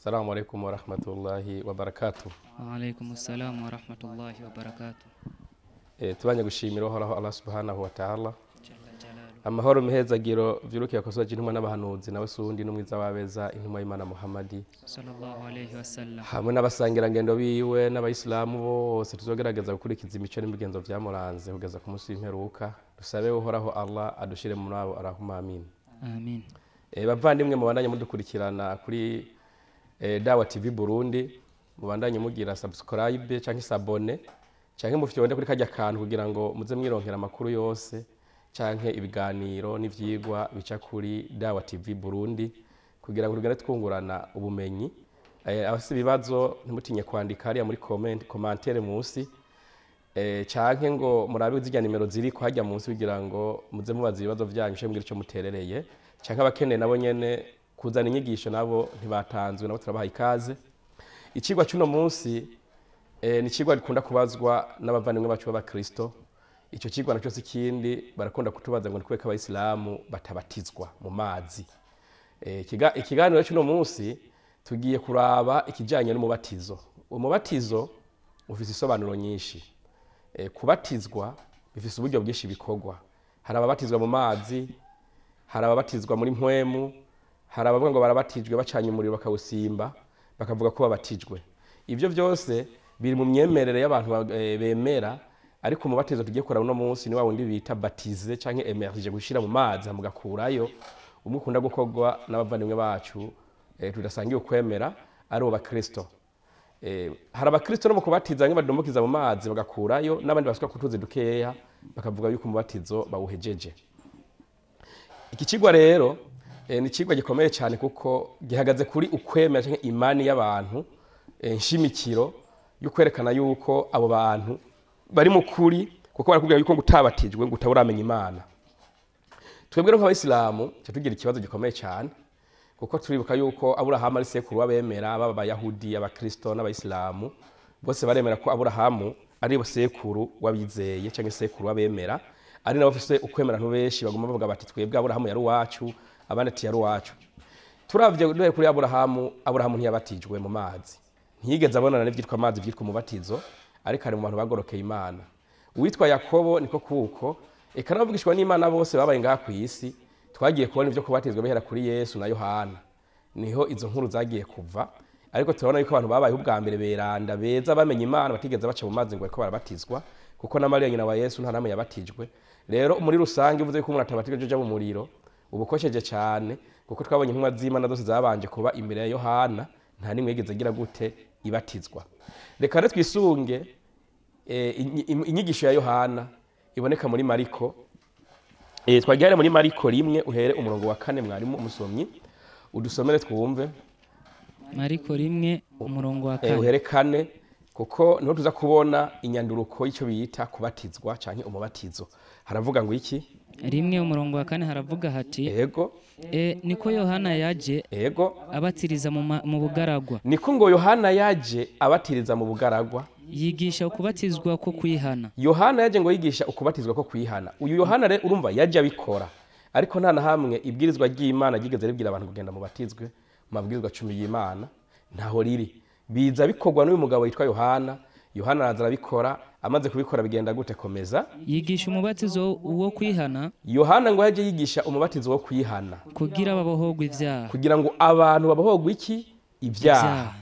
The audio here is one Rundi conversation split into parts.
Assalamu alaikum warahmatullahi wabarakatuh. Wa alaikum assalam warahmatullahi wabarakatuh. Tubanye gushimira Uhoraho Allah subhanahu wa ta'ala. Amahoro mihezagiro vyurukiye kosoje intumwa n'abahanuzi nawe sundi n'umwiza wabeza intumwa y'Imana Muhammadi sallallahu alayhi wasallam, hamwe n'abasangira ngendo biwe n'abayisilamu bose tuzogerageza gukurikiza imico n'imigenzo vyamuranze kugeza ku munsi w'imperuka. Dusabe Uhoraho Allah adushire muri abo, arahuma amin. Amin. Bavandimwe mubandanye mudukurikirana kuri Dawa TV Burundi, mubandanye mugira subscribe canke s'abonner canke mufyonde kuri kajya kantu kugira ngo muze mwironkera amakuru yose canke ibiganiro n'ivyigwa bica kuri Dawa TV Burundi kugira ngo tugende twungurana ubumenyi. Abafise ibibazo ntimutinye kwandika hariya muri comment, commentaire munsi, canke ngo murabe zirya nimero ziri ko hajya munsi kugira ngo muze mubaza ibibazo vyanyu canke mugira ico muterereye, canke abakeneye nabo nyene kuzana inyigisho nabo ntibatanzwe, nabo turabaha ikaze. Icigwa c'uno munsi ni icigwa gikunda kubazwa n'abavandimwe bacu b'abakristo. Ico cigwa naco si kindi, barakunda kutubaza ngo ni kubera ko abayisilamu batabatizwa mu mazi. Ikiganiro c'uno munsi tugiye kuraba ikijanye n'umubatizo. Umubatizo ufise isobanuro nyinshi. Kubatizwa bifise uburyo bwinshi bikorwa. Hari ababatizwa mu mazi, hari ababatizwa muri mpwemu, hari abavuga ngo barabatijwe bacanye umuriro bakawusimba bakavuga ko babatijwe. Ivyo vyose biri mu myemerere y'abantu bemera, ariko umubatizo tugiye kuraba uno munsi ni wa wundi bita baptize canke emerge, gushira mu mazi mugakurayo, umwe ukunda gukorwa n'abavandimwe bacu tudasangiye ukwemera ari abakristo. Hari abakristo no mu kubatiza bamwe badumukiza mu mazi bagakurayo, n'abandi basuka kutuzi dukeya bakavuga yuko umubatizo bawuhejeje. Iki cigwa rero ni cigwa gikomeye cyane kuko gihagaze kuri ukwemera canke imani y'abantu, nshimikiro yo kwerekana yuko abo bantu bari mu kuri, kuko barakubwira yuko ngutabatijwe ngo utaburamenya Imana. Twebwe nk'abayisilamu tugira ikibazo gikomeye cyane kuko turibuka yuko Aburahamu ari sekuru w'abemera, baba abayahudi, abakristo n'abayisilamu bose baremera ko Aburahamu ari sekuru w'abizeye canke sekuru w'abemera, ari nabo bafise ukwemera ntubeshi baguma bavuga bati twebwe Aburahamu yari uwacu, abandi ati yari uwacu. Turavye duhere kuri Aburahamu, Aburahamu ntiyabatijwe mu mazi, ntiyigeze abonana n'ivyitwa amazi vyitwa umubatizo, ariko ari mu bantu bagorokeye Imana. Uwitwa Yakobo niko kuko eka n'abavugishwa n'Imana bose babaye ngaha kw'isi, twagiye kubona ivyo kubatizwa bihera kuri Yesu na Yohana, niho izo nkuru zagiye kuva. Ariko turabona yuko abantu babaye ubwa mbere beranda beza bamenye Imana batigeze baca mu mazi ngo bariko barabatizwa, kuko na Mariya nyina wa Yesu nta namwe yabatijwe. Rero muri rusange uvuze yuko umuntu atabatijwe aja mu muriro ubukosheje cyane, kuko twabonye intumwa z'Imana zose zabanje kuba imbere ya Yohana nta nimwe yigeze agira gute ibatizwa. Reka rero twisunge inyigisho ya Yohana iboneka muri Mariko. Twagere muri Mariko 1 uhere umurongo wa 4, mwarimu umusomyi udusomere twumve. Mariko 1 umurongo wa 4 uhere 4, kuko niho tuza kubona inyanduruko y'ico bita kubatizwa canke umubatizo. Haravuga ngo iki? 1 umurongo wa 4 haravuga hati, yego, niko Yohana yaje, yego, abatiriza mu bugaragwa. Niko ngo Yohana yaje abatiriza mu bugaragwa, yigisha ukubatizwa ko kwihana. Yohana yaje ngo yigisha ukubatizwa ko kwihana. Uyu Yohana rero urumva yaje abikora, ariko nta na hamwe ibwirizwa ry'Imana ryigeze ribwira abantu kugenda mu batizwe mu mabwirizwa 10 y'Imana, ntaho riri. Biza bikorwa n'uyu mugabo yitwa Yohana. Yohana araza arabikora, amaze kubikora bigenda gute? Komeza. Yigisha umubatizo wo kwihana. Yohana ngo yaje yigisha umubatizo wo kwihana kugira babohogwe ivyaha, kugira ngo abantu babohogwe iki? Ivyaha.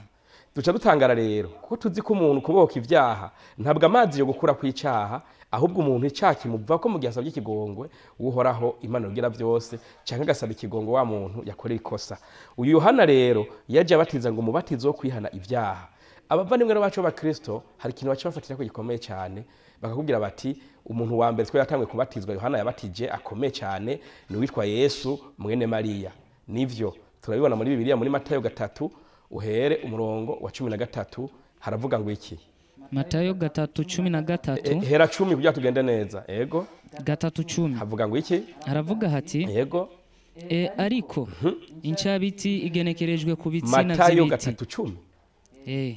Duca dutangara rero kuko tuzi ko umuntu kubohoka ivyaha ntabwo amazi yo gukura kw'icaha, ahubwo umuntu icaha kimuva ko mu gihe asabye ikigongwe Uhoraho Imana rugira byose, canke agasaba ikigongo wa muntu yakoreye ikosa. Uyu Yohana rero yaje abatiza ngo umubatizo wo kwihana ivyaha. Abavandimwe bacu b'abakristo hari ikintu baca bafatira ko gikomeye cyane, bakakubwira bati umuntu wa mbere twe yatanguye kubatizwa Yohana yabatije akomeye cyane ni uwitwa Yesu mwene Mariya. Nivyo turabibona muri Bibiliya muri Matayo 3 uhere umurongo wa 13 haravuga ngo iki? Matayo 3:13. Hera 10 kugira tugende neza. Yego. 3:10. Havuga ngo iki? Haravuga hati, yego, ariko incabiti igenekerejwe ku bitsina Matayo vy'ibiti. 3:10.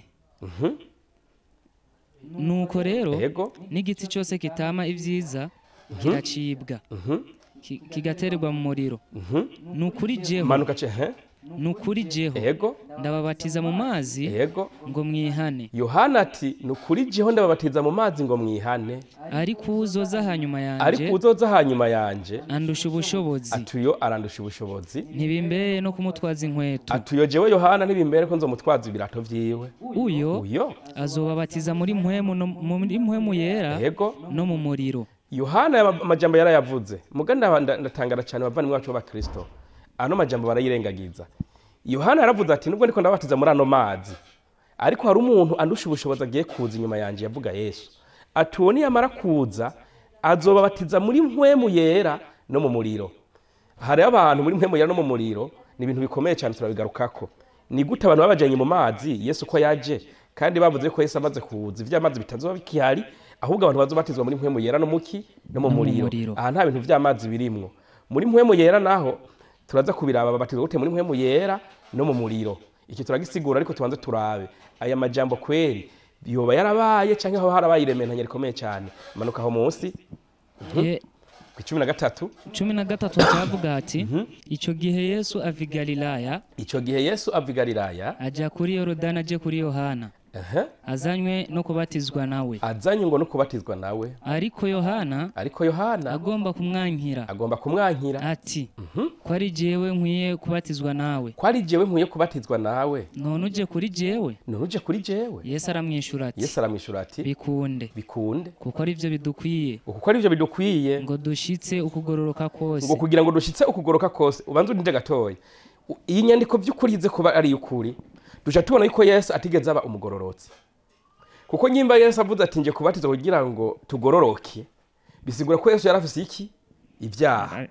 Nuko rero yego, n'igiti cyose kitama ivyiza kiracibwa, kigaterwa mu muriro. Nukuri jeho manuka ce he Nukuri jeho. Yego. Ndababatiza mu mazi. Yego. Ngo mwihane. Yohana ati nukuri jeho ndababatiza mu mazi ngo mwihane. Ariko uzoza hanyuma yanje. Ariko uzoza hanyuma yanje. Andusha ubushobozi. Atuyo arandusha ubushobozi. Ntibimbere no kumutwaza inkweto. Atuyo jewe Yohana ntibimbere ko nzomutwaza ibirato vyiwe. Uyo azobabatiza muri mpwemu no muri mpwemu yera. Yego. No mu muriro. Yohana amajambo yarayavuze. Muganda ndatangara cyane abavandimwe bacu b'Abakristo. Ano majambo barayirengagiza. Yohana yaravuze ati nubwo ndiko ndabatiza muri ano mazi, ariko hari umuntu andusha ubushobozi agiye kuza inyuma yanje, yavuga Yesu. Ati uwo niyamara kuza azobabatiza muri mpwemu yera no mu muriro. Hari abantu muri mpwemu yera no mu muriro, ni ibintu bikomeye cyane turabigarukako. Ni gute abantu babajanye mu mazi Yesu ko yaje, kandi bavuze ko Yesu amaze kuza ivy'amazi bitazoba bikihari, ahubwo abantu bazobatizwa muri mpwemu yera no muki no mu muriro. Aha nta bintu vy'amazi birimwo. Muri mpwemu yera naho turaza kubiraba babatizwa gute muri mpwemu yera no mu muriro. Iki turagisigura ariko tubanze turabe aya majambo kweri yoba yarabaye canke aho harabaye irementanya rikomeye cyane. Manuka aho munsi ku 13. 13 cyavuga ati ico gihe Yesu ava i Galilaya. Ico gihe Yesu ava i Galilaya aja kuri Yorodani aje kuri Yohana. Azanywe no kubatizwa nawe. Azanywe ngo no kubatizwa nawe. Ariko Yohana agomba kumwankira. Agomba kumwankira. Ati ko ari jewe nkwiye kubatizwa nawe. Ko ari jewe nkwiye kubatizwa nawe. None uje kuri jewe. None uje kuri jewe. Yesu aramwishura ati. Yesu aramwishura ati bikunde. Bikunde. Kuko ari byo bidukwiye. Kuko ari byo bidukwiye. Ngo dushitse ukugororoka kose. Ngo kugira ngo dushitse ukugoroka kose. Ubanze urinde gatoya. Iyi nyandiko by'ukuri ize kuba ari ukuri. Duca tubona yuko Yesu atigeze aba umugororotsi. Kuko nyimba Yesu avuze ati nje kubatiza kugira ngo tugororoke, bisigura ko Yesu yarafise iki? Ibyaha.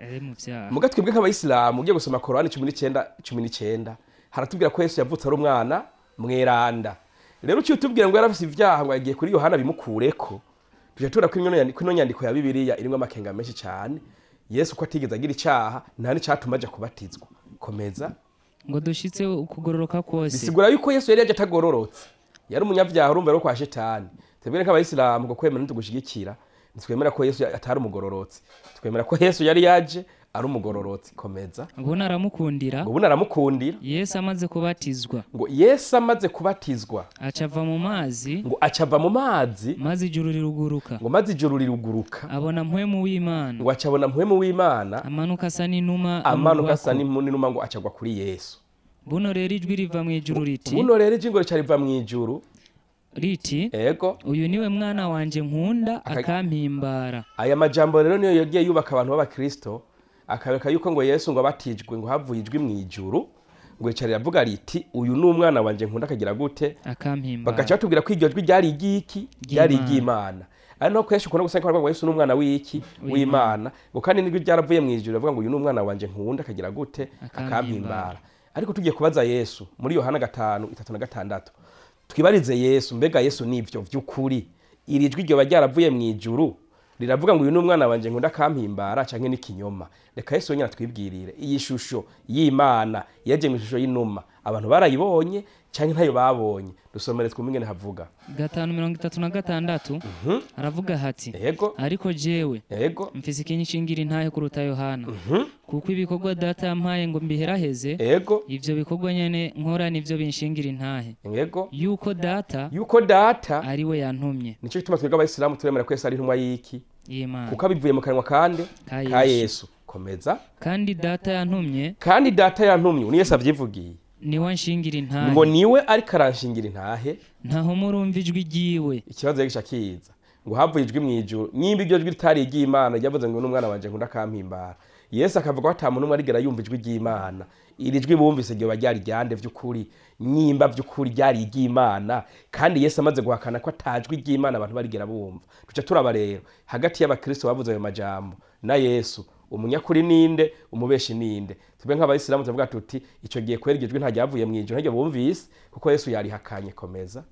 Muga twebwe nk'abayisilamu ugiye gusoma Korani 19:19 haratubwira ko Yesu yavutse ari umwana mweranda. Rero uciye utubwira ngo yarafise ibyaha ngo yagiye kuri Yohana bimukureko. Duca tubona ko ino nyandiko ya Bibiliya irimwo amakenga menshi cyane. Yesu ko atigeze agira icyaha nta n'icatuma aja kubatizwa. Komeza. Ngo dushitse ukugororoka kose. Bisigura yuko Yesu yari yaje atagororotse. Yari umunyabyaha urumva rero kwa shetani. Twebwe nk'abayisilamu ngo kwemera ntitugushigikira, ntitwemera ko Yesu atari umugororotse. Twemera ko Yesu yari yaje ari umugororotse. Komeza. Ngo naramukundira. Ngo naramukundira. Yesu amaze kubatizwa. Ngo Yesu amaze kubatizwa. Acava mu mazi. Ngo acava mu mazi. Maze ijuru riruguruka. Ngo maze ijuru riruguruka. Abona mpwemu w'Imana. Ngo acabona mpwemu w'Imana. Amanuka asa n'inuma. Amanuka asa n'inuma ngo acagwa kuri Yesu. Buno rero ijwi riva mu ijuru riti. Buno rero ijwi ngo riva mu ijuru riti. Ego. Uyu niwe mwana wanje nkunda akampimbara. Aya majambo rero niyo yagiye yubaka abantu b'Abakristo, akabereka yuko ngo Yesu ngo abatijwe ngo havuye ijwi mu ijuru ngo yicarira avuga riti uyu ni umwana wanje nkunda akagira gute? Akampimbara. Bagaca batubwira ko iryo jwi ryari igiki? Ryari iry'Imana. Ari no kwesha ukunda gusanga ngo Yesu ni umwana w'iki? W'Imana. Ngo kandi n'ijwi ryaravuye mu ijuru avuga ngo uyu ni umwana wanje nkunda akagira gute? Akampimbara. Ariko tugiye kubaza Yesu muri Yohana 5:36. Twibarize Yesu, mbega Yesu nivyo vy'ukuri iri jwi ryo baryaravuye mu ijuru riravuga ngo uyu ni umwana wanje nkunda akampimbara canke n'ikinyoma? Reka Yesu nyine atwibwirire iyi shusho y'Imana yaje mu ishusho y'inuma, abantu barayibonye canke ntayo babonye? Dusomere twumve havuga. 5:36 aravuga hati yego. Ariko jewe yego mfise ikinshingira intahe kuruta Yohana, kuko ibikorwa data yampaye ngo mbiheraheze, yego ivyo bikorwa nyene nkora nivyo binshingira intahe, yego yuko data ari we yantumye. Nico gituma twebwe abayisilamu turemera ko Yesu ari intumwa y'iki? Y'Imana, kuko abivuye mu kanwa kande ka Yesu. Komeza. Kandi data yantumye, kandi data yantumye ni Yesu avyivugiye, niwe anshingira intahe, ngo niwe ariko aranshingira intahe. Ntaho murumva ijwi ryiwe. Ikibazo yagisha kiza ngo havuye ijwi mu ijuru, nyimba iryo jwi ritari iry'Imana ryavuze ngo n'umwana wanje nkunda akampimbara. Yesu akavuga ko ata muntu umwe arigera yumva ijwi ry'Imana. Iri jwi bumvise ryo baryari ryande vy'ukuri, nyimba vy'ukuri ryari iry'Imana, kandi Yesu amaze guhakana ko atajwi ry'Imana abantu barigera bumva. Tuca turaba rero hagati y'abakristo bavuze ayo majambo na Yesu, umunyakuri ninde, umubeshi ninde? Tube nk'abayisilamu tuvuga tuti ico gihe kwera iryo jwi nta ryavuye mu ijuru, ntaryo bumvise kuko Yesu yarihakanye. Komeza.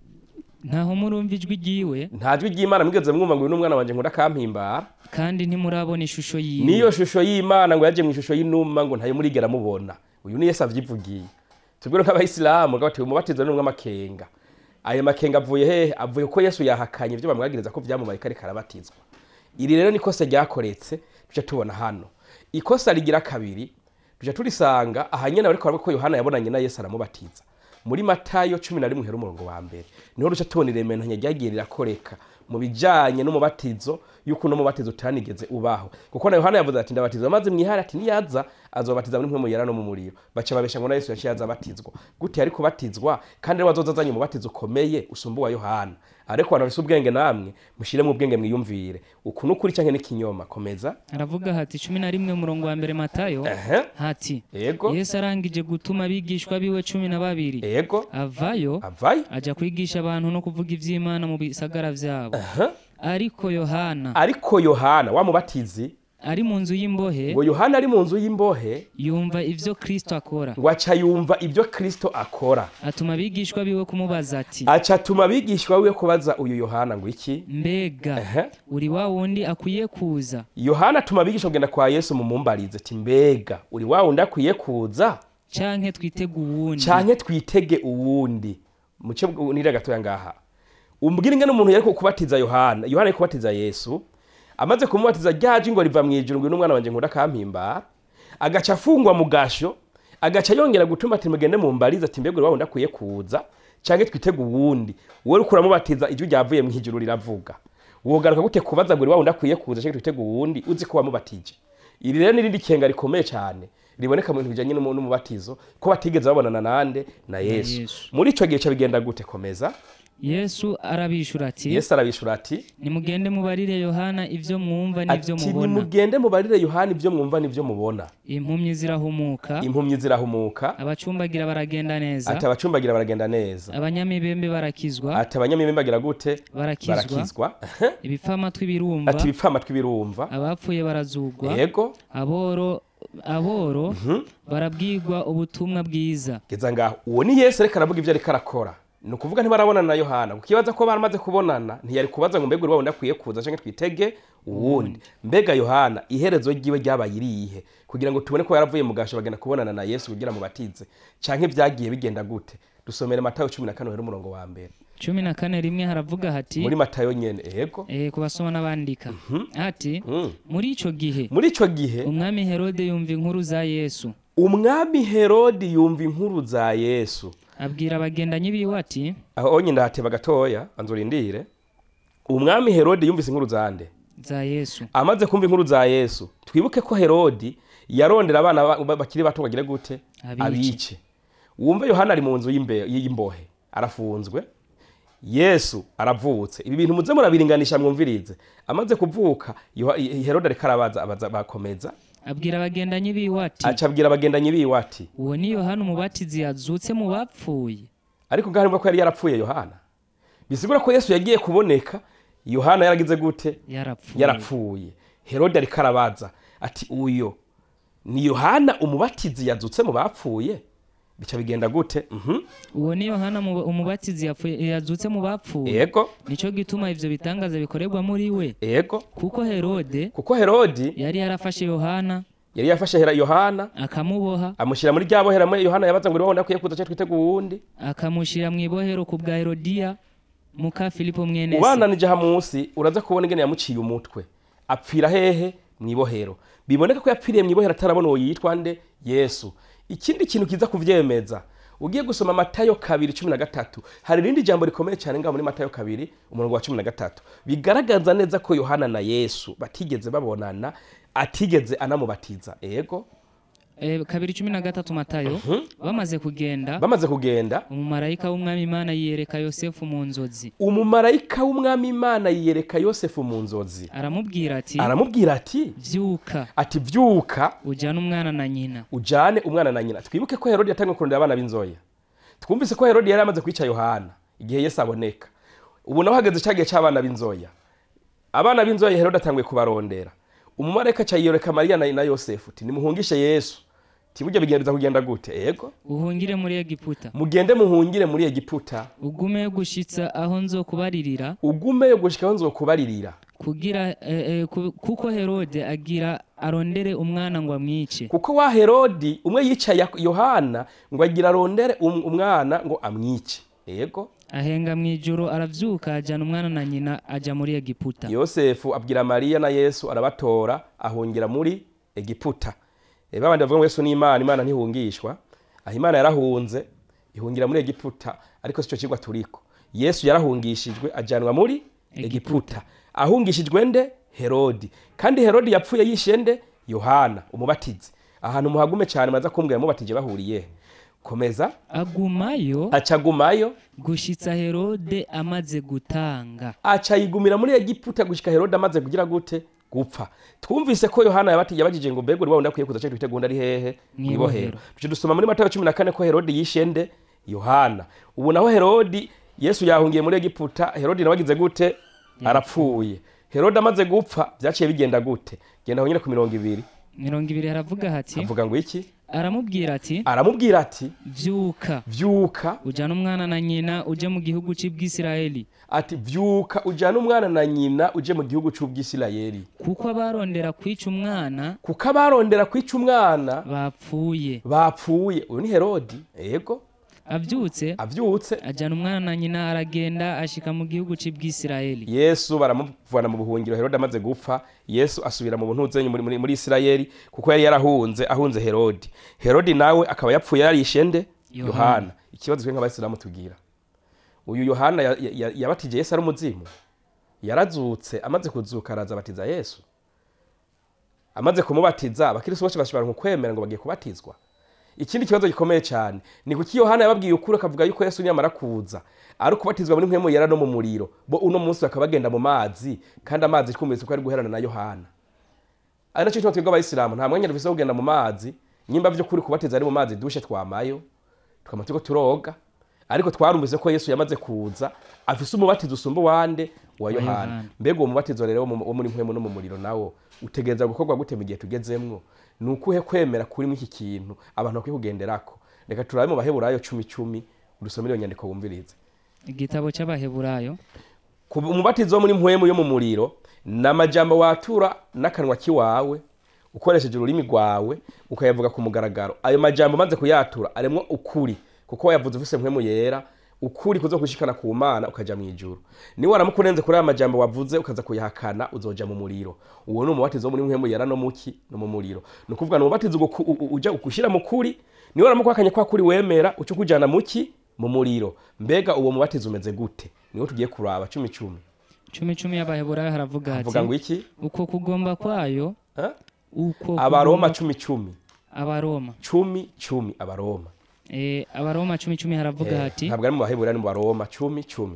Ntaho murumva ijwi ryiwe, nta jwi ry'Imana mwigeze mwumva ngo uyu ni umwana wanje nkunda akampimbara, kandi ntimurabona ishusho yiwe. Niyo shusho y'Imana ngo yaje mu ishusho y'inuma ngo ntayo murigera mubona. Uyu ni Yesu avyivugiye. Tubwire nk'abayisilamu ngo bati umubatizo ni umwamakenga. Ayo makenga avuye hehe? Avuye ko Yesu yahakanye ibyo bamwagiriza ko vyamubaye kare karabatizwa. Iri rero nikosa ryakoretse tuca tubona hano. Ikosa rigira kabiri Tuja turisanga ahanyene bariko baravuga ko Yohana yabonanye na Yesu aramubatiza. Muri Matayo 11 uhera umurongo wa mbere niho ruca tubona irementanya ryagiye rirakoreka mu bijanye n'umubatizo, yuko no mubatizo utanigeze ubaho, kuko na Yohana yavuze ati ndabatiza amazi mwihari, ati niyaza azobatiza muri mwe muyera no mu muriro. Baca babesha ngo na Yesu yaciye aza abatizwa. Gute ariko batizwa kandi ari wazoza azanye umubatizo ukomeye usumba uwa Yohana? Ariko abantu bafise ubwenge namwe mushiremo ubwenge mwiyumvire uku n'ukuri canke n'ikinyoma. Komeza. Aravuga hati 11 umurongo wa mbere Matayo hati Yego. Yesu arangije gutuma abigishwa biwe 12 Yego. Avayo aja kwigisha abantu no kuvuga ivy'Imana mu bisagara vyabo. Ariko Yohana wa mubatizi ari mu nzu y'imbohe, ngo Yohana ari mu nzu y'imbohe yumva ivyo Kristo akora, ngo aca yumva ivyo Kristo akora, atuma abigishwa biwe kumubaza ati, aca atuma abigishwa biwe kubaza uyu Yohana ngo iki? Mbega uri wa wundi akwiye kuza? Yohana atuma abigishwa kugenda kwa Yesu mu mumbarize ati mbega uri wa wundi akwiye kuza canke twitege uwundi? Canke twitege uwundi. Muce nira gatoya ngaha umbwira ingene umuntu yariko kubatiza Yohana, Yohana yariko kubatiza Yesu, amaze kumubatiza ryaje ngo riva mu ijuru ngo n'umwana wanje nkunda kampimba, agaca afungwa mu gasho, agaca yongera gutuma ati mugende mumbarize ati mbega uri wa wundi akwiye kuza canke twitege uwundi. Wowe uriko uramubatiza ijwi ryavuye mu ijuru riravuga, wogaruka gute kubaza ngo uri wa wundi akwiye kuza canke twitege uwundi uzi ko wamubatije? Iri rero n'irindi kenga rikomeye cyane riboneka mu bintu bijanye n'umubatizo, ko batigeze babonana nande na Yesu. Muri ico gihe bigenda gute? Komeza. Yesu arabishura ati, Yesu arabishura ati nimugende mubarire Yohana ivyo mwumva n'ivyo mubona. Ati nimugende mubarire Yohana ivyo mwumva n'ivyo mubona. Impumyi zirahumuka, impumyi zirahumuka, abacumbagira baragenda neza, ati abacumbagira baragenda neza, abanyamibembe barakizwa, ati abanyamibembe bagira gute? Barakizwa, ibipfamatwi birumva, ati ibipfamatwi birumva, abapfuye barazugwa, yego, aboro barabwirwa ubutumwa bwiza. Geza ngaho uwo ni Yesu ariko aravuga ivyo ariko arakora. Ni ukuvuga ntibarabonana na Yohana, kuko ibaza ko baramaze kubonana ntiyari kubaza ngo mbega uri wa wundi akwiye kuza canke twitege uwundi. Mbega Yohana iherezo ryiwe ryabaye irihe kugira ngo tubone ko yaravuye mu gasho bagenda kubonana na Yesu kugira mubatize, canke vyagiye bigenda gute? Dusomere Matayo 14 uhera umurongo wa mbere. 14 rimwe haravuga hati, muri Matayo nyene, yego, kubasoma n'abandika ati muri ico gihe umwami Herode yumva inkuru za Yesu. Umwami Herode yumva inkuru za Yesu, abwira abagendanyi biwe ati, aho nyine ndahateba gatoya anzurindire. Umwami Herode yumvise inkuru zande? Za Yesu. Amaze kumva inkuru za Yesu, twibuke ko Herode yarondera abana bakiri bato bagire gute? Abice. Wumve Yohana ari mu nzu y'imbohe arafunzwe, Yesu aravutse. Ibi bintu muze murabiringanisha mwumvirize. Amaze kuvuka Herode ariko arabaza, abaza bakomeza, abwira abagendanyi biwe ati, aca abwira abagendanyi biwe ati uwo ni Yohana umubatizi yazutse mu bapfuye. Ariko ngaho ko yari yarapfuye Yohana, bisigura ko Yesu yagiye kuboneka Yohana yaragize gute? Yarapfuye. Herode ariko arabaza ati uyo ni Yohana umubatizi yazutse mu bapfuye? Bica bigenda gute? Uwo ni Yohana umubatizi yazutse mu bapfuye. Yego. Nico gituma ivyo bitangaza bikorerwa muri we. Yego. Kuko Herode yari yarafashe Yohana, yari yafashe Yohana akamuboha, amushira muri rya bohera. Yohana yabaza ngo uri akwiye kuza twitege uwundi, akamushira mu ibohero ku bwa Herodiya muka Filipo mwene se. Ubandanije ha munsi uraza kubona ingene yamuciye umutwe, apfira hehe? Mu ibohero. Biboneka ko yapfiriye mu ibohero atarabona uwo yitwa nde? Yesu. Ikindi kintu kiza kuvyemeza, ugiye gusoma Matayo 2:13, hari irindi jambo rikomeye cyane ngaho muri Matayo 2 umurongo wa 13 bigaragaza neza ko Yohana na Yesu batigeze babonana, atigeze anamubatiza. Yego. 2:13 Matayo, bamaze kugenda umumarayika w'umwami Imana yiyereka Yosefu mu nzozi. Umumarayika w'umwami Imana yiyereka Yosefu mu nzozi, aramubwira ati vyuka, ati vyuka ujane umwana na nyina, ujane umwana na nyina. Twibuke ko Herode yatangiye kurondera abana b'inzoya. Twumvise ko Herode yari amaze kwica Yohana igihe Yesu aboneka. Ubu naho hageze cyagiye cy'abana b'inzoya. Abana b'inzoya Herode atangiye kubarondera. Umumarayika aca yiyereka Mariya na Yosefu ati nimuhungishe Yesu. Tibujya bigenza kugenda gute? Yego. Uhungire muri Egiputa. Mugende muhungire muri Egiputa. Ugume gushitsa aho nzokubaririra. Ugume gushika aho nzokubaririra. Kugira kuko Herode agira arondere umwana ngo amwice. Kuko wa Herodi umwe yicaye Yohana ngo agira arondere umwana ngo amwice. Yego. Ahenga mwijoro aravyuka ajana umwana na nyina aja muri Egiputa. Yosefu abwira Mariya na Yesu arabatora ahungira muri Egiputa. Babandi bavuga ngo Yesu ni Imana, Imana ntihungishwa. Aho Imana yarahunze ihungira muri Egiputa, ariko sico kigwa turiko. Yesu yarahungishijwe ajanwa muri Egiputa. Ahungishijwe nde? Herodi. Kandi Herodi yapfuye yishe nde? Yohana umubatizi. Ahantu muhagume cyane maza kumbwira mubatije bahuriye. Komeza. Agumayo, acagumayo gushitsa Herode amaze gutanga. Aca yigumira muri Egiputa gushika Herode amaze kugira gute? Gupfa. Twumvise ko Yohana yabajije ngo mbega uri wa ndakwiye kuza cyo twitegunda ari hehe? Mwibohero. Tuce dusoma muri Matayo 14 ko Herode yishe nde? Yohana. Ubu naho Herodi, Yesu yahungiye muri Egiputa, Herodi nawe agize gute? Arapfuye. Herode amaze gupfa byaciye bigenda gute? Genda honyine ku 20. 20 haravuga hati, avuga ngo iki? Aramubwira ati, aramubwira ati vyuka, vyuka ujana umwana na nyina uje mu gihugu c'Ubwisirayeli. Ati vyuka ujana umwana na nyina uje mu gihugu c'Ubwisirayeli. Kuko abarondera kwica umwana, kuko abarondera kwica umwana bapfuye. Bapfuye. Uyu ni Herodi. Yego. Avyutse, avyutse ajana umwana na nyina aragenda ashika mu gihugu c'Ubwisirayeli. Yesu baramuvana mu buhungiro Herode amaze gupfa. Yesu asubira mu buntuzenye muri Isirayeli kuko yari yarahunze, ahunze Herodi. Herodi nawe akaba yapfuye yarishe nde? Yohana. Ikibazo twe nk'abayisilamu tugira, uyu Yohana yabatije Yesu ari umuzimu? Yarazutse, amaze kuzuka araza abatiza Yesu. Amaze kumubatiza abakristo bose bashobora kwemera ngo bagiye kubatizwa. Ikindi kibazo gikomeye cyane ni kuki Yohana yababwiye ukuri akavuga yuko Yesu nyamara kuza ari kubatizwa muri mpwemu yera no mu muriro, bo uno munsi bakabagenda mu mazi, kandi amazi twumvise ko ari guherana na Yohana. Ari nacyo gituma twebwe abayisilamu nta mwanya dufise wo kugenda mu mazi. Nyimba vyo kuri kubatiza ari mu mazi dushe twamayo tukama turiko turoga, ariko twarumvise ko Yesu yamaze kuza afise umubatizo usumba wande wa Yohana. Mbega uwo mubatizo rero wo muri mpwemu no mu muriro nawo utegereza gukorwa gute mu gihe tugezemwo? Nukuhe kwemera kuri muri iki kintu abantu bakwiye kugenderako? Reka turabe mu Baheburayo 10:10 udusomere iyo nyandiko wumvirize. Igitabo c'Abaheburayo. Umubatizo muri mpwemu yo mu muriro n'amajambo watura n'akanwa kiwawe ukoresheje ururimi rwawe ukayavuga ku mugaragaro. Ayo majambo maze kuyatura aremwo ukuri, kuko wayavuze ufise mpwemu yera, ukuri kuzo kushikana ku Mana ukaja mu ijuru. Ni waramukurenze kuri aya majambo wavuze ukaza kuyahakana uzoja mu muriro. Uwo ni umubatizo muri mpwemu yera no muki no mu muriro. Ni ukuvuga ni umubatizo uja ukushira mu kuri, ni waramukwakanye kwa kuri wemera uco kujana muki mu muriro. Mbega uwo mubatizo umeze gute? Niwo tugiye kuraba 10:10. 10:10 y'Abaheburayo haravuga ati, avuga ngo iki? Uko kugomba kwayo, uko Abaroma 10:10. Abaroma 10:10 Abaroma. Abaroma 10:10 haravuga hati, ntabwo ari mu Baheburayo, ni mu Baroma 10:10.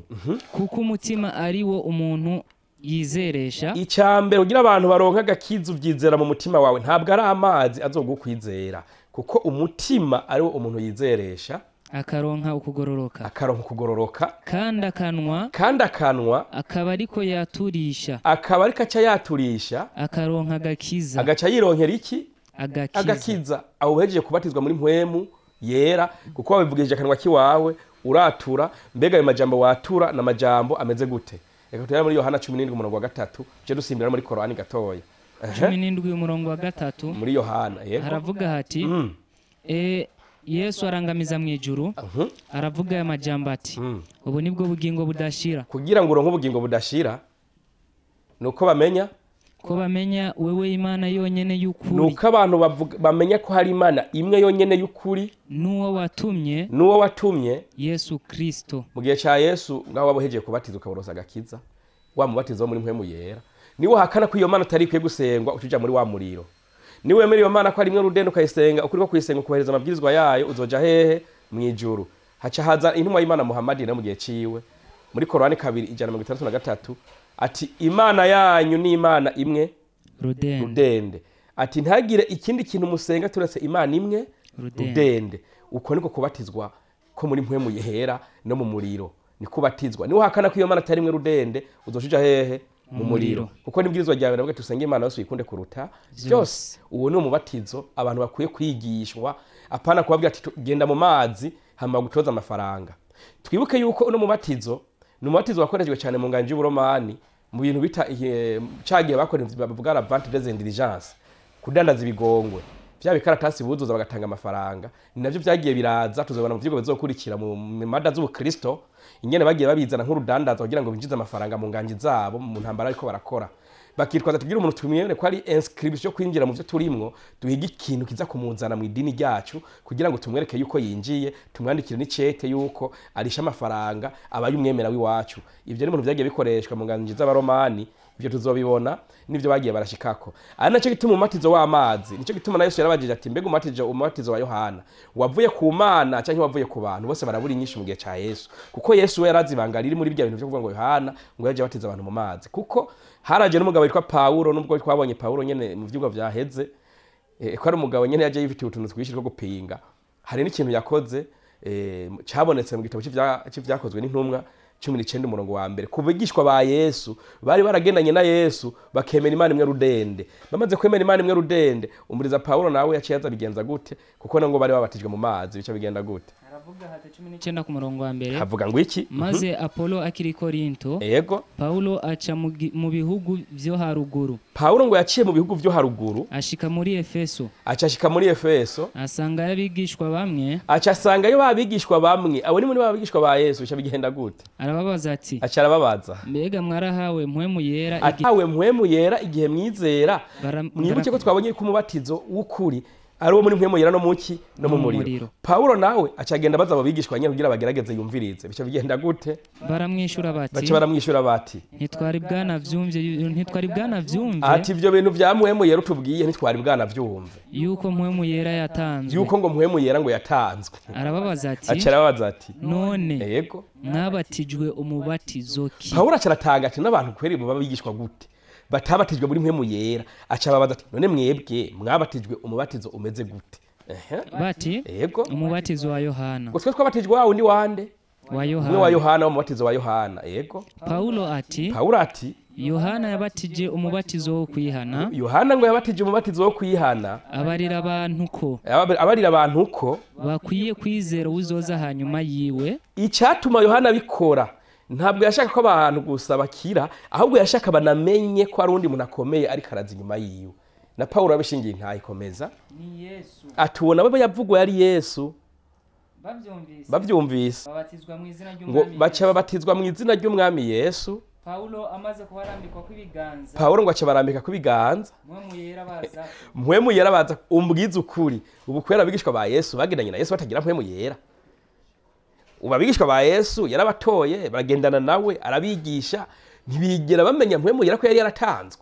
Kuko umutima ari wo umuntu yizeresha. Icambere ugira abantu baronka agakiza uvyizera mu mutima wawe, ntabwo ari amazi azogukwizera, kuko umutima ari wo umuntu yizeresha akaronka ukugororoka, akaronka ukugororoka, kandi akanwa, kandi akanwa akaba ariko yaturisha, akaba ariko aca yaturisha, akaronka agakiza, agaca yironkera iki? Agakiza. Agakiza. Aho uhejeje kubatizwa muri mpwemu yera, kuko wabivugije akanwa kiwawe uratura. Mbega ayo majambo watura na majambo ameze gute? Reka turebe muri Yohana 17 umurongo wa 3, je dusimbira muri Korani gatoya. 17 umurongo wa 3 muri Yohana. Yego. Haravuga hati, Yesu arangamiza mu ijuru, aravuga aya majambo ati, ubu nibwo bugingo budashira. Kugira ngo uronke ubugingo budashira nuko bamenya ko bamenya wewe Imana yonyene y'ukuri. Nuko abantu bamenya ko hari Imana imwe yonyene y'ukuri, n'uwo watumye, n'uwo watumye Yesu Kristo. Mu gihe ca Yesu ngaho wabohejeje kubatizwa ukaburosa agakiza, wa mubatizo muri mpwemu yera. Niwo hakana ko iyo Mana atari ikwiye gusengwa ucuja muri wa muriro. Niwe wemera iyo Mana ko ari imwe rudende ukayisenga, ukuri ko kuyisenga ukuhereza amabwirizwa yayo, uzoja hehe? Mu ijuru. Haca haza intumwa y'Imana Muhammad na mu gihe ciwe muri Korani 2:163 ati Imana yanyu ni Imana imwe rudende. Ati ntagire ikindi kintu musenga turetse Imana imwe rudende. Uko niko kubatizwa ko muri mpwemu yera no mu muriro. Ni kubatizwa. Niwo hakana ko iyo Mana atari imwe rudende uzocuja hehe? Mu muriro. Kuko nibwirizwa ryawe navuga tusenge Imana yose uyikunde kuruta byose. Uwo ni umubatizo abantu bakwiye kwigishwa, apana kubabwira ati genda mu mazi hama gutoza amafaranga. Twibuke yuko uno mubatizo ni umubatizo wakorejwe cyane mu nganje y'Uburomani mu bintu bita cagiye bakora bavuga la vente des indulgences, kudandaza ibigongwe vya bikaratasi buzuza bagatanga amafaranga. Ni navyo vyagiye biraza, tuzobona mu vyigwa bizokurikira mu mada z'ubukristo ingene bagiye babizana nk'urudandaza kugira ngo binjize amafaranga mu nganje zabo mu ntambara ariko barakora. Bakitwaza tugira umuntu tumwemere ko ari inscription kwinjira mu byo turimwo, duhiga ikintu kiza kumuzana mu idini ryacu kugira ngo tumwereke yuko yinjiye, tumwandikire n'icete yuko arisha amafaranga abaye umwemera w'iwacu. Ivyo ni ibintu vyagiye bikoreshwa mu nganji z'abaromani, ivyo tuzobibona nivyo bagiye barashikako. Ari naco gituma umubatizo w'amazi, nico gituma na Yesu yarabajije ati mbega umubatizo wa Yohana wavuye ku Mana canke wavuye ku bantu? Bose barabura inyishu mu gihe ca Yesu, kuko Yesu we yarazi ibanga riri muri bya bintu vyo kuvuga ngo Yohana ngo yaje abatiza abantu mu mazi. Kuko haraje n'umugabo witwa Paulo, nubwo twabonye Paulo nyene mu vyigwa vyaheze, ko ari umugabo nyene yaje yifitiye utuntu twishi two gupinga. Hari n'ikintu yakoze cabonetse mu gitabo c'ivyakozwe n'intumwa 19 umurongo wa mbere. Ku bigishwa ba Yesu bari baragendanye na Yesu bakemera Imana imwe rudende. Bamaze kwemera Imana imwe rudende, umuriza Paulo nawe yaciye aza bigenza gute? Kuko ngo bari babatijwe mu mazi, bica bigenda gute? Aravuga hata 19 ku murongo wa mbere. Havuga ngo iki? Maze Apollo akiri Korinto, yego, Paulo aca mu bihugu vyo haruguru. Paulo ngo yaciye mu bihugu vyo haruguru, ashika muri Efeso. Acashika muri Efeso, asanga abigishwa bamwe, aca asanga yo babigishwa bamwe. Abo ni muri babigishwa ba Yesu, bica bigenda gute? Arababaza ati, aca arababaza, mbega mwarahawe mpwemu yera atawe mpwemu yera igihe mwizera? Mwibuke ko twabonye ko umubatizo w'ukuri ari uwo muri mpwemu yera no muki no mu muriro. Paulo nawe acagenda baza abigishwa nyene kugira bagerageze yumvirize, bica bigenda gute? Baramwishura bati, baca baramwishura bati, ntitwari bwanavyumve ati ivyo bintu vya mpwemu yera utubwiye ntitwari bwanavyumve, yuko mpwemu yera yatanzwe, yuko ngo mpwemu yera ngo yatanzwe. Arababaza ati, aca arababaza ati, none yego mwabatijwe umubatizo ki? Paulo aca aratanga ati n'abantu kweri bo babigishwa gute batabatijwe muri mpwemu yera? Aca ababaza ati none mwebwe mwabatijwe umubatizo umeze gute? Bati yego, umubatizo wa Yohana. Ngo twe twabatijwe wa undi wande? Wa Yohana. Wa Yohana, umubatizo wa Yohana. Yego. Paulo ati Yohana yabatije umubatizo wo kwihana. Yohana ngo yabatije umubatizo wo kwihana, abarira abantu ko, abarira abantu ko bakwiye kwizera uzoza hanyuma yiwe. Icyatuma Yohana bikora ntabwo yashaka ko abantu gusa bakira, ahubwo yashaka banamenye ko ari undi muntu akomeye ariko araza inyuma yiwe. Na Paulo abishingiye ntayikomeza ni Yesu. Atubona bo yavugwa yari Yesu. Bavyumvise babatizwa mu izina ry'Umwami, baca babatizwa mu izina ry'Umwami Yesu. Paulo amaze kubarambikwa kw'ibiganza, Paulo ngo aca barambika kw'ibiganza, mpwemu yera baza. Umbwiza ukuri, ubu kwera abigishwa ba Yesu bagendanye na Yesu batagira mpwemu yera. Ubu abigishwa ba Yesu yarabatoye, baragendana nawe, arabigisha, ntibigera bamenya mpwemu yera ko yari yaratanzwe.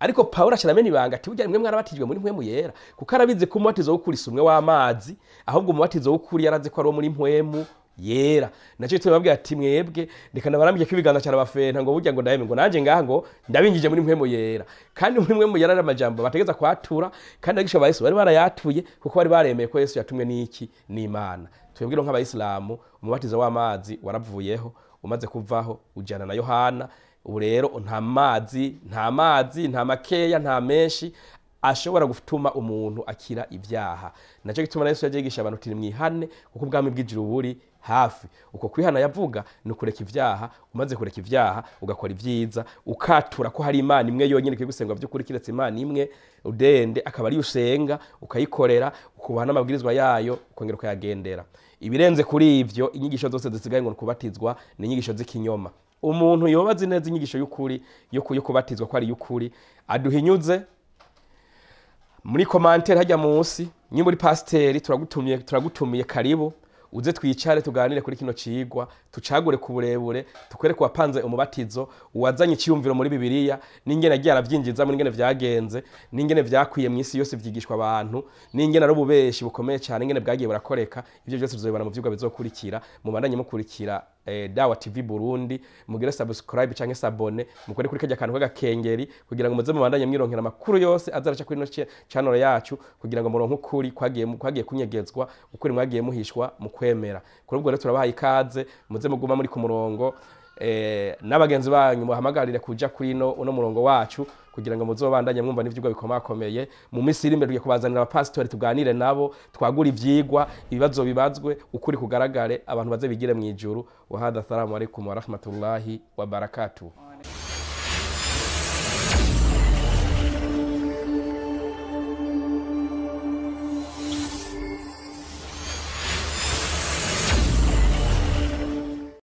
Ariko Paulo aca aramena ibanga ati burya mwe mwarabatijwe muri mpwemu yera, kuko arabizi ko umubatizo w'ukuri si umwe w'amazi, ahubwo umubatizo w'ukuri yarazi ko ari uwo muri mpwemu yera. Naco gituma babwira ati mwebwe reka nabarambike ko ibiganza cyane abafenta, ngo burya ngo ndaheme ngo nanje ngaha ngo ndabinjije muri mpwemu yera. Kandi muri mpwemu yera ari amajambo bategeza kwatura, kandi abigishwa ba Yesu bari barayatuye kuko bari baremeye ko Yesu yatumwe n'iki? N'Imana. Twebwe rero nk'abayisilamu umubatizo w'amazi waravuyeho, umaze kuvaho ujana na Yohana. Ubu rero nta mazi, nta mazi, nta makeya, nta menshi ashobora gutuma umuntu akira ibyaha. Naco gituma Yesu yaje yigisha abantu ati mwihane kuko ubwami bw'ijuru buri hafi. Uko kwihana yavuga ni ukureka ivyaha, umaze kureka ivyaha ugakora ivyiza, ukatura ko hari Imana imwe yonyine ikwiye gusengwa by'ukuri kiretse Imana imwe udende, akaba ari usenga ukayikorera, ukubaha n'amabwirizwa yayo, ukongera ukayagendera. Ibirenze kuri ivyo, inyigisho zose zisigaye ngo kubatizwa ni inyigisho z'ikinyoma. Umuntu yobazi neza inyigisho y'ukuri yo kubatizwa ko ari y'ukuri, aduhinyuze muri commentaire hajya munsi. Ni muri pasiteri turagutumiye karibu uze twicare tuganire kuri kino cigwa, tucagure ku burebure, tukwereke uwapanze umubatizo, uwazanye iciyumviro muri Bibiliya, n'ingene yagiye aravyinjiza, n'ingene vyagenze, n'ingene vyakwiye mu isi yose vyigishwa abantu, n'ingene ari ububeshi bukomeye cyane, ingene bwagiye burakoreka. Ivyo byose tuzobibona mu vyigwa bizokurikira. Mubandanye mukurikira Dawa TV Burundi, mugire subscribe canke s'abonner, mukore kuri kajya kantu k'agakengeri kugira ngo muze mubandanye mwironkera amakuru yose azaraca kuri ino channel yacu, kugira ngo muronke ukuri kwagiye kunyegezwa, ukuri mwagiye muhishwa mu kwemera. Kuri ubwo rero turabahaye ikaze, muze muguma muri ku murongo, n'abagenzi banyu muhamagarire kuja kuri uno murongo wacu kugira ngo muzobandanye mwumva n'ivyigwa bikomakomeye. Mu minsi iri imbere tugiye kubazanira abapasitori tuganire nabo, twagura ivyigwa, ibibazo bibazwe, ukuri kugaragare, abantu baze bigire mu ijuru. Wa hadha, assalamu alaikum wa rahmatullahi wa barakatuh.